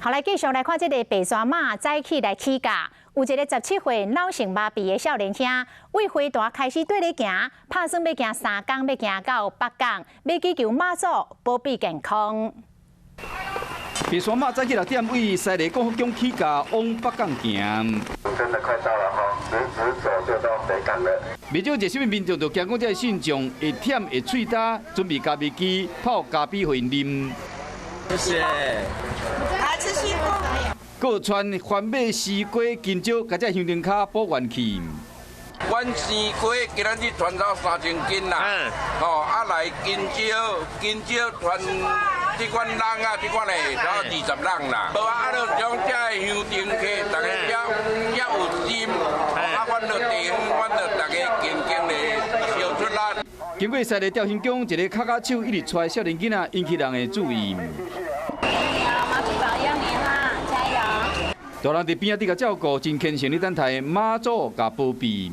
好，來繼續來看這个白沙媽早起來起駕，有一个17歲腦性麻痹的少年兄，為花壇開始綴咧行，拍算欲行3工，欲行到北港，欲祈求媽祖保庇健康。白沙媽早起6點為西螺國福宮起駕往北港行。真的快到了哈，直直走就到北港了。袂少熱心的民眾就驚講，這个信眾會忝會喙焦，準備咖啡機泡咖啡予𪜶啉。謝謝。來吃西瓜。閣傳番麥、西瓜、香蕉，共這香燈跤補元氣。阮西瓜今仔日傳到3000斤啦，吼啊來香蕉，香蕉傳這款籠仔，這款嘞，才20籠啦。無啊，啊就將這个香燈客，逐家遮遮有心，啊，阮就地方，阮就逐家勤勤咧燒出力。經過西螺吊香宮，一个跤跤手一直跙少年囡仔，引起人的注意。媽祖保佑你哈，加油！大人佇邊仔佇共照顧，真虔誠咧等待媽祖共保庇。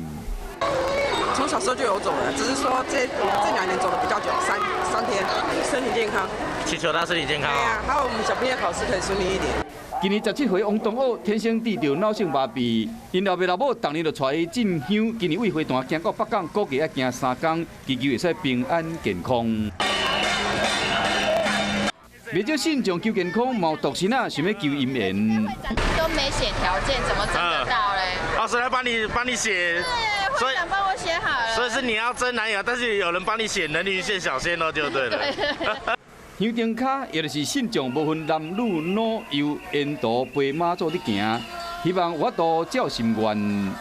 從小時候就有走了，只是說這2年走的比較久，三天，身體健康，祈求他身體健康。對啊，還有我們小朋友考試可以順利一點。今年17歲王東岳天生得著腦性麻痹，𪜶老爸老母逐年就帶伊進香，今年為花壇行到北港，估計愛行3工，祈求會使平安健康。袂少信眾求健康，嘛有獨身仔想欲求姻緣。都沒寫條件，怎麼爭得到嘞？老師來幫你寫，對，會長幫我寫好了。所以是你要爭男友，但是有人幫你寫人魚線小鮮肉就對了。香燈跤，也就是信眾無分男女老幼，沿途陪媽祖咧行，希望有法度照心願。